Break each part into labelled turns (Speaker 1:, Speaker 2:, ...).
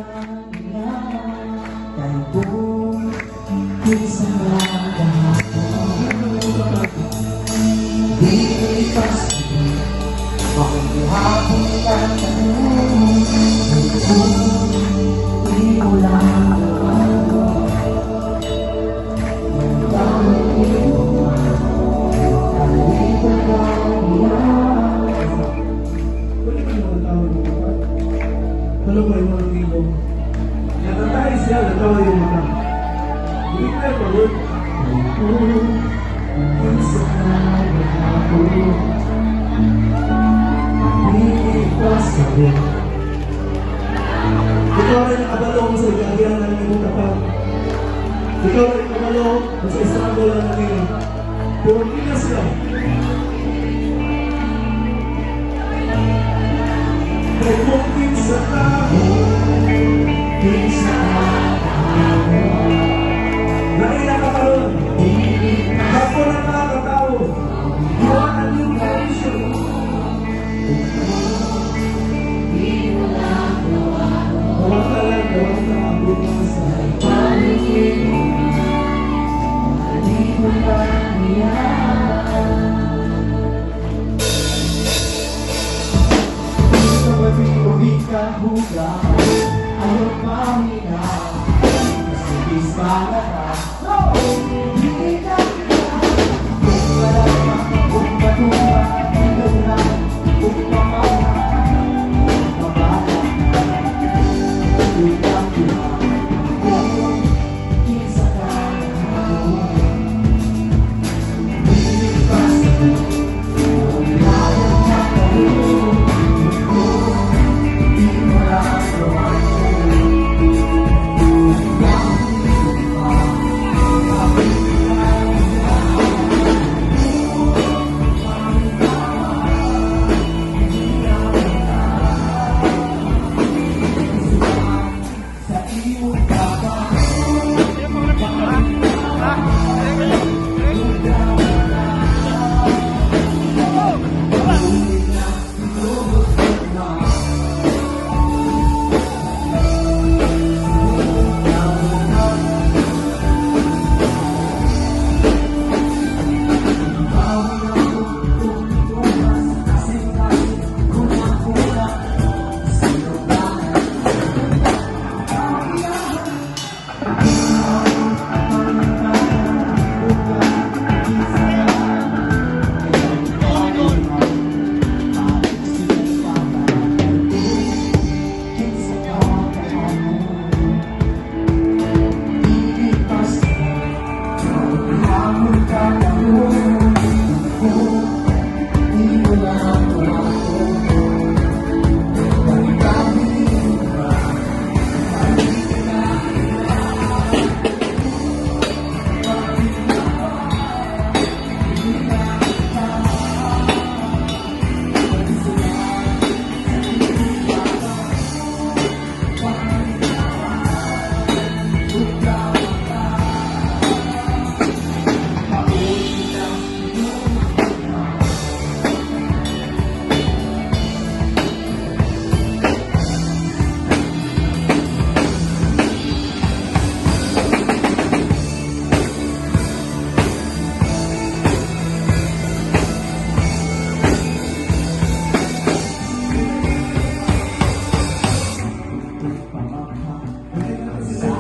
Speaker 1: Kay kung kinsa ka gahapon, dili pa makigihapon ka karon. Kung imo lang gawaon, dahil mo kahit ka niya.
Speaker 2: Pwede ba naman tawag mo ba? Ano ba yung mga amigo? Natatay siya, natawa yung mata. Hindi ko pa, Lord.
Speaker 1: Kung kinsa ka gahapon, dili pa sabi.
Speaker 2: Ikaw rin nakabalo sa ikagihan ng imong tapang. Ikaw rin nakabalo sa struggle lang namin. Pero hindi na siya. Kay kung kinsa ka,
Speaker 1: Kinsa ka gahapon,
Speaker 2: naila ka karon.
Speaker 1: dili
Speaker 2: Ako na ka katao. You are a new creation.
Speaker 1: imo lang gawaon.
Speaker 2: Dawata lang, dawata ang sa
Speaker 1: Paligid mo di mo lang niya. Ayaw pamina kasi bisbala ka. Hindi ka kung wala ka, kung patumba, na, kung pamana, pamana, kung kinsa ka gahapon, dili pa sa kaya ka karon. Kung di mo lang gawaon, dahil mo sa imong baba.
Speaker 2: Hindi na kasi sila.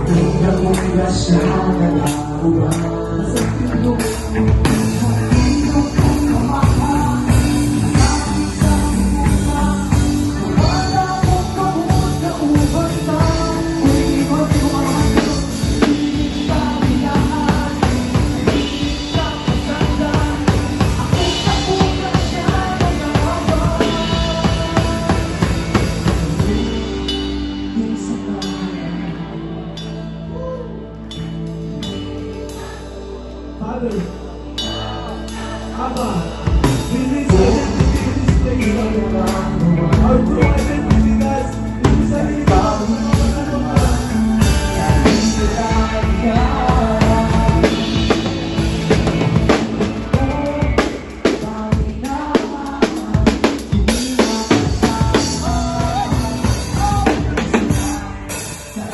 Speaker 2: Hindi na katao. Father, Abba, release identity in this place, Father. Our true identity, guys, is sa.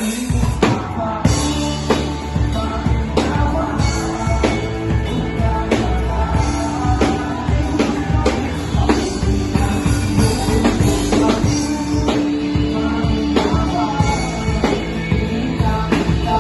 Speaker 1: imong papa. Paminawa, ug Paminawa, kita. Sa imong papa. Paminawa, ug nawata.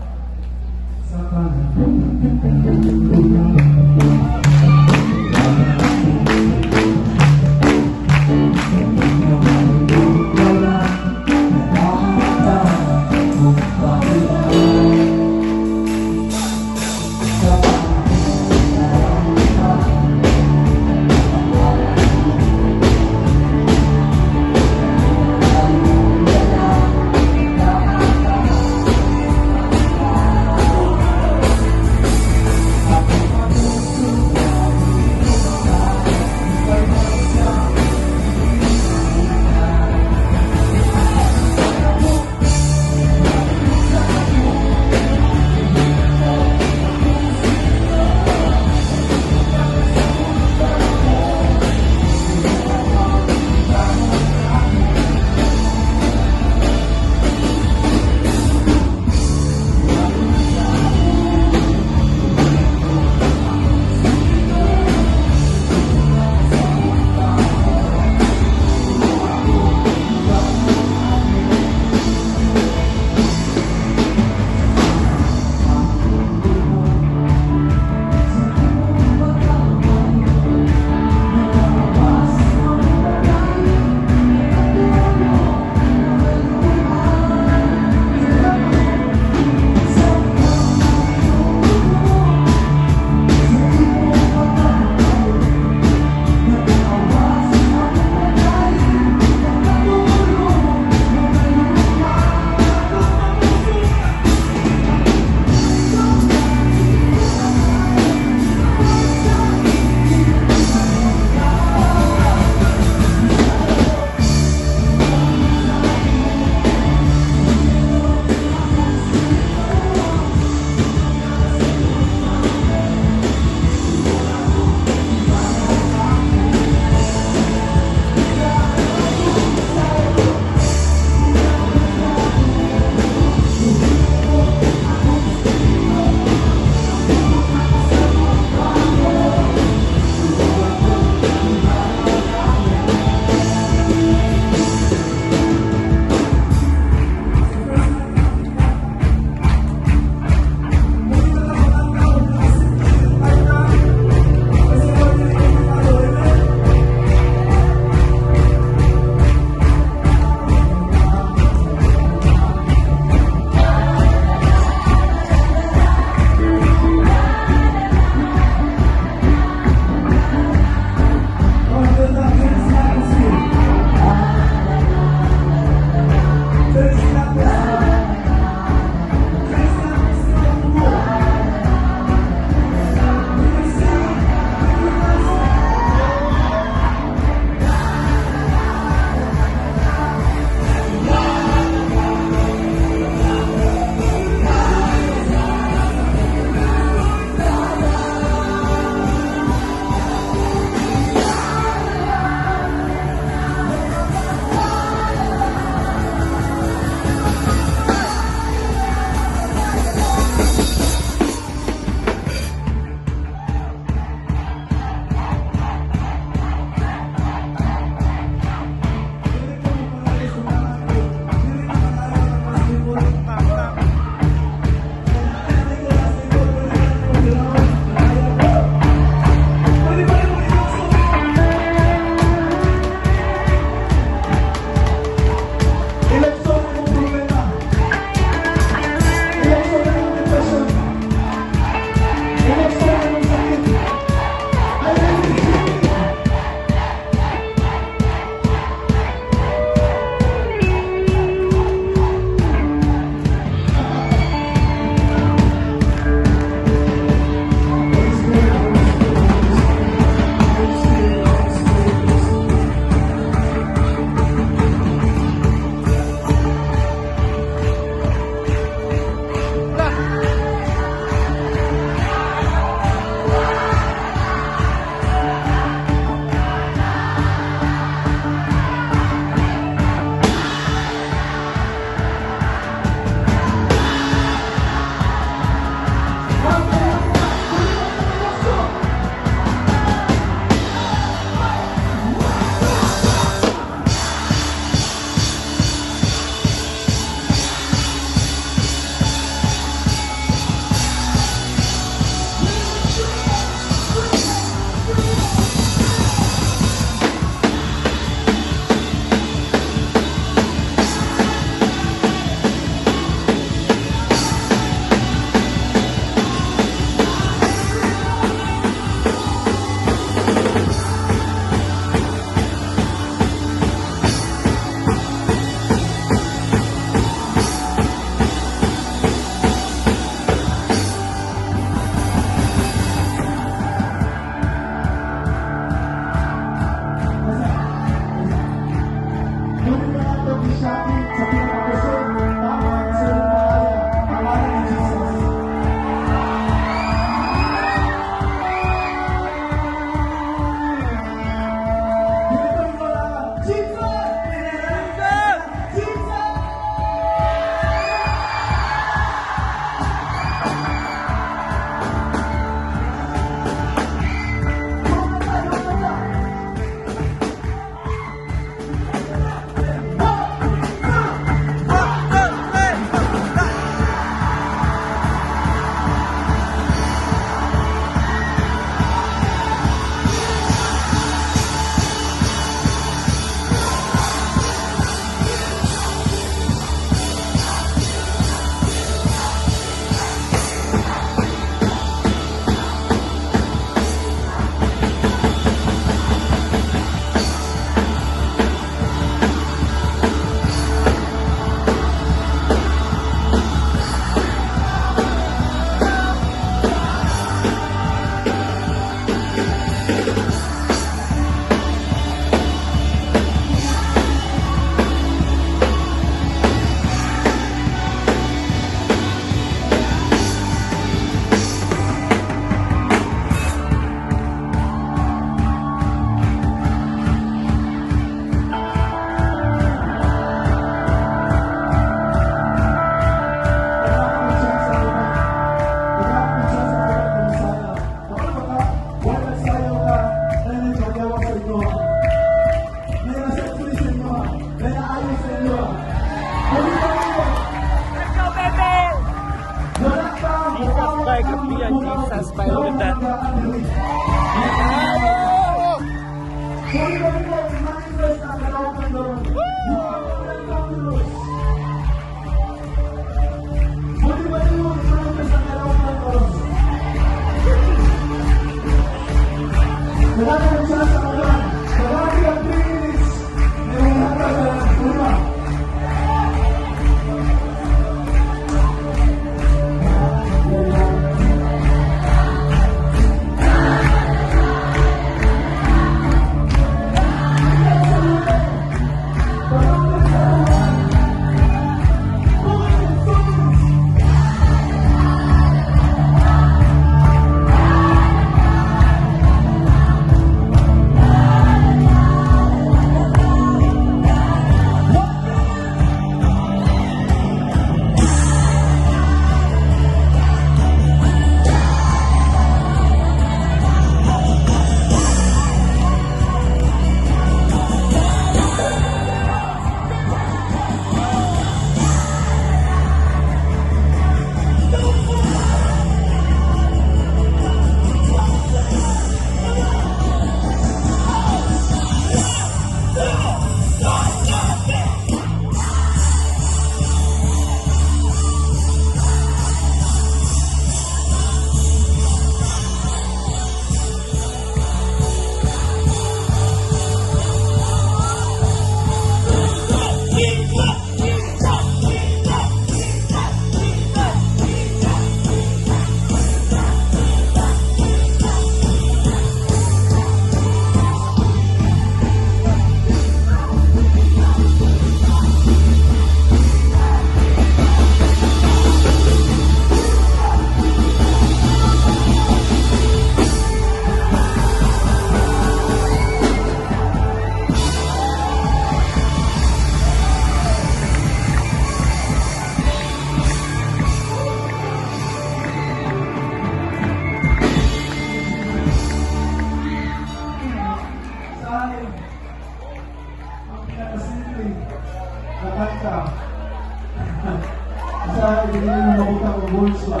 Speaker 2: ba?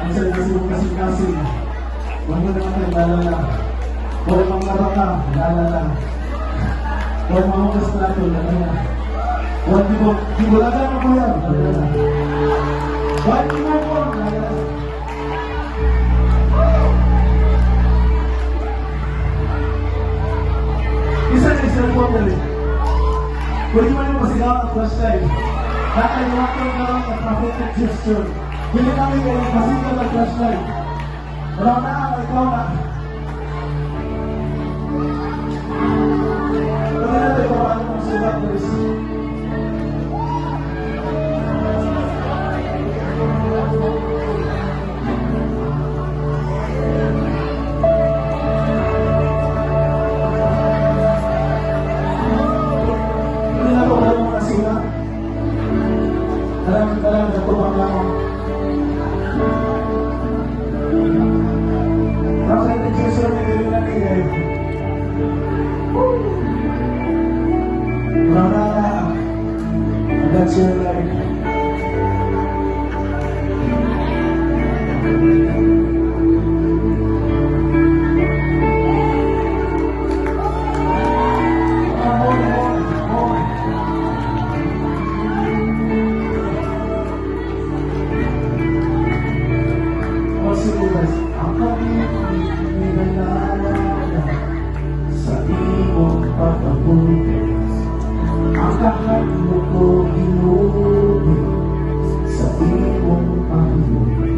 Speaker 2: Ang sa kasi mong kasing-kasing. Wala na naman, lalala. Wala mang laba ka, lalala. Wala mang hugas plato, lalala. Wala di mo, di mo laga mo kuya, lalala. Wala di mo mo, lalala. Isa na cellphone dali. Pwede mo yung pasigaw ang flashlight. Nakaiwakan ka lang ang prophetic gesture. Dili namin kayo pasigaw ang flashlight. Wala na, ikaw na. Pwede natin paano mong sugat, Chris. Pwede na ako wala mong nasulat. Alam, alam, natupang lang. Prophetic gesture na dili na ni Wala na. That's your life. More, more, more. Oh, sige guys. Ang kami sa imong pagkabuti. Ang kahadlok ko ginubi sa imong pagkabuti.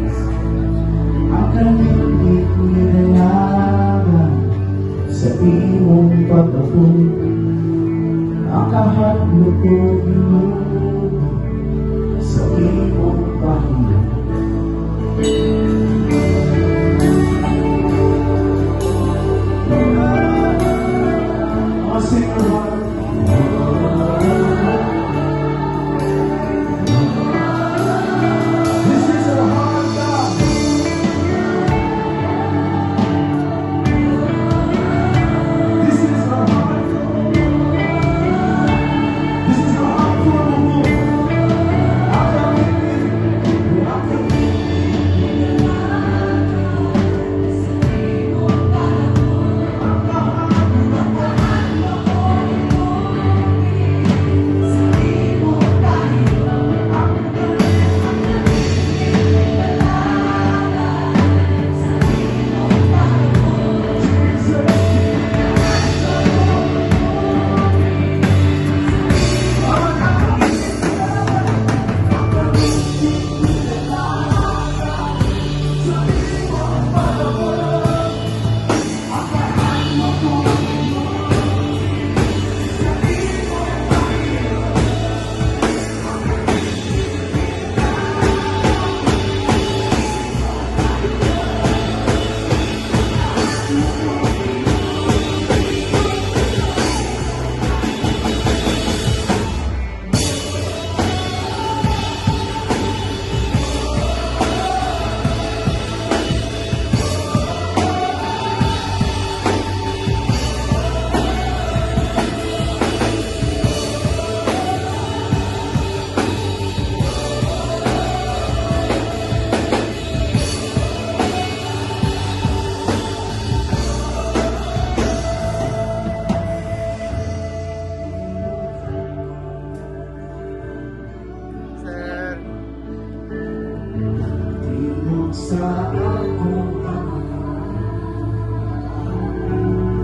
Speaker 2: Ang kalingit nilalaga sa imong pagkabuti. Ang kahadlok ko ginubi sa imong pagkabuti. Oh, sing your heart. This is our heart, God. This is our heart. This is our heart for the Lord. Ang kalingit, ang
Speaker 3: Sir.
Speaker 2: Tingog sa akong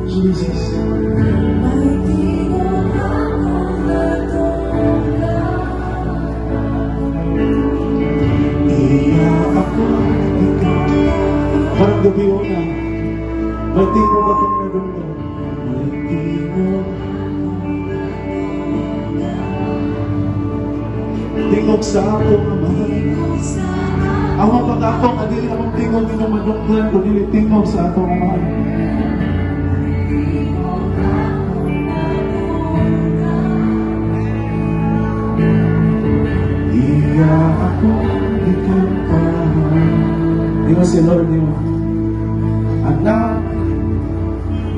Speaker 2: Jesus.
Speaker 1: May tingog akong nadunggan.
Speaker 2: Iya ako ikaw. Parang gabi na. May tingog akong nadunggan. May tingog. Tingog sa akong amahan.
Speaker 1: Sa
Speaker 2: Ang mga pag-akong, adili akong tingog inyong madunggan, kundi tingog sa akong amahan.
Speaker 1: Tingog akong nadunggan.
Speaker 2: Iya ako gikantahan. Di mo si Lord, di mo. Anak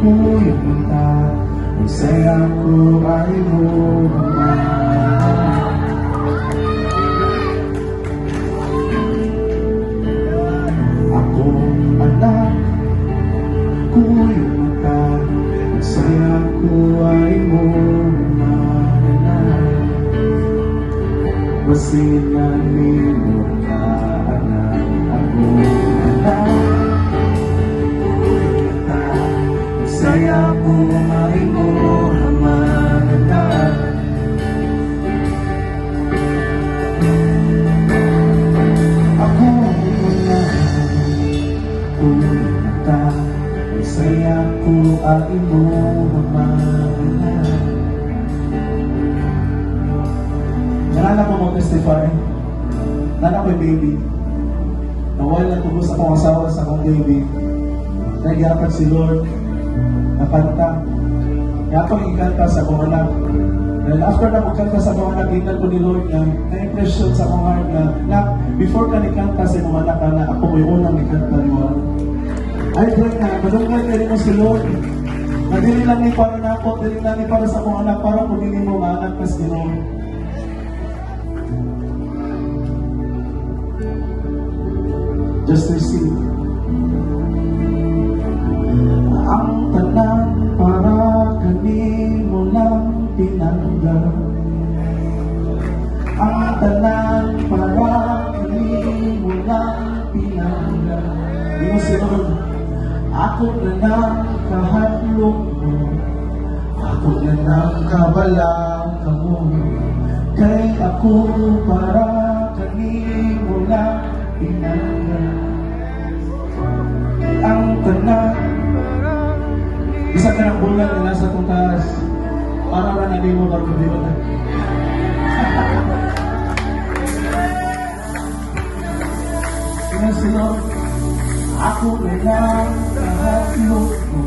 Speaker 2: ko yung ang saya ko ay mo ama. Basin nga nimo ka anak. Ako na lang. Saya ko maimo anak. Ako na mata. Saya ko ang imo anak. Nalala ko mo testify. Nala ko'y baby. Nawala tubos akong asawa sa akong baby. Nagyapag si Lord. Nakanta. Yapag ikanta sa akong anak. And after na magkanta sa akong anak, kita ko ni Lord na na-impression sa akong heart na, nak, before ka nikanta sa imong anak, na ako mo'y unang nikanta ni Lord. I pray na, madunggan ka mo si Lord. Na dili lang ni para na ako, dili lang ni para sa akong anak, para kung hindi mo maanak kas Ginoo. Just receive. Ang tanan para kanimo lang tinanggal. Ang tanan para kanimo lang tinanggal. Di mo si Lord, ako na lang kahadlok mo, ako na lang kabalaka mo, kay ako para kanimo lang tinanggal. Ang tanan. Isa ka ng bulan na nasa itong taas. Para na namin mo karong gabi na. Tingnan si Lord, ako na lang kahadlok mo,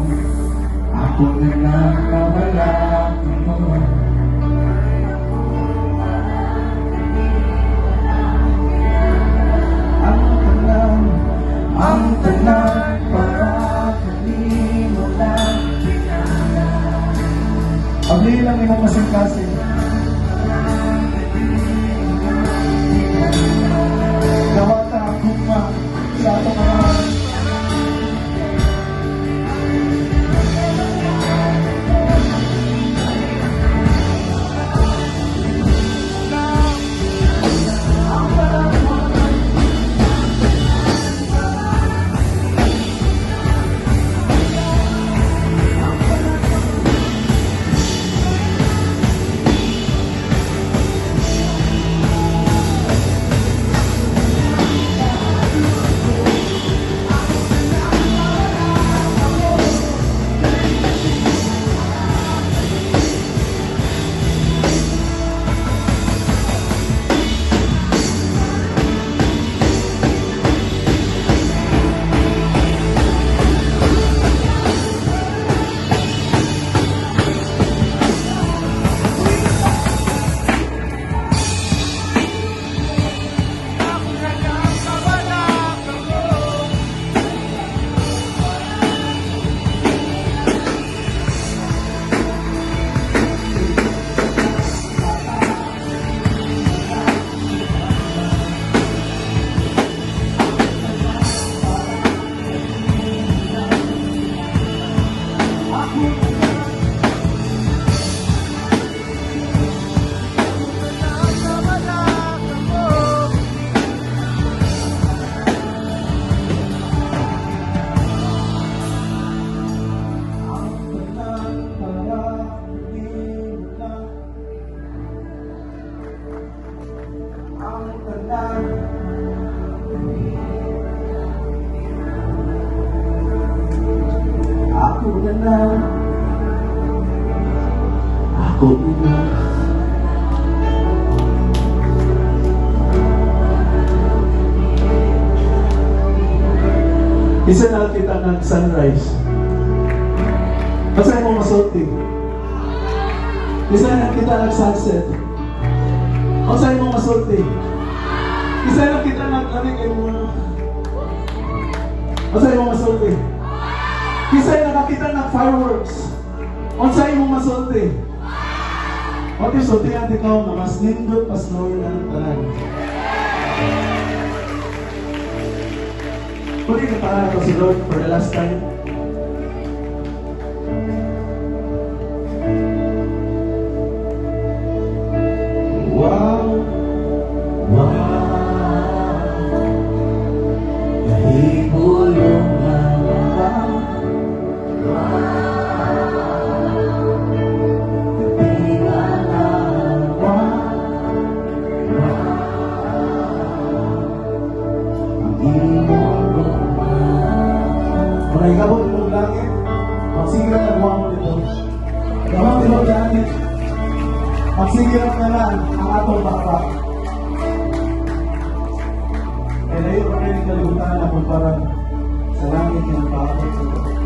Speaker 2: ako na lang kabalaka mo. Ang tanan para kanino lang tinanggal. Abli lang imong kasing-kasing. Dawata ang gugma sa atong mga. Ako na lang, ako na lang. Isa na kita ng sunrise. Basta mo masulti. Isa na kita ng sunset. Basta mo masulti. Isa na kita ng lamig ay mo. Basta mo masulti. Isa na nakita ng fireworks. Unsa imong masulti? What if sultihan ikaw na mas nindot pas Lord ang tanan? Pwede ka para ko si Lord for the last time. Wow! Magsige ra na lang ang atong pakpak. Kay layo pa kaayo kalibutan na kumpara sa langit nga nagpaabot sa ito.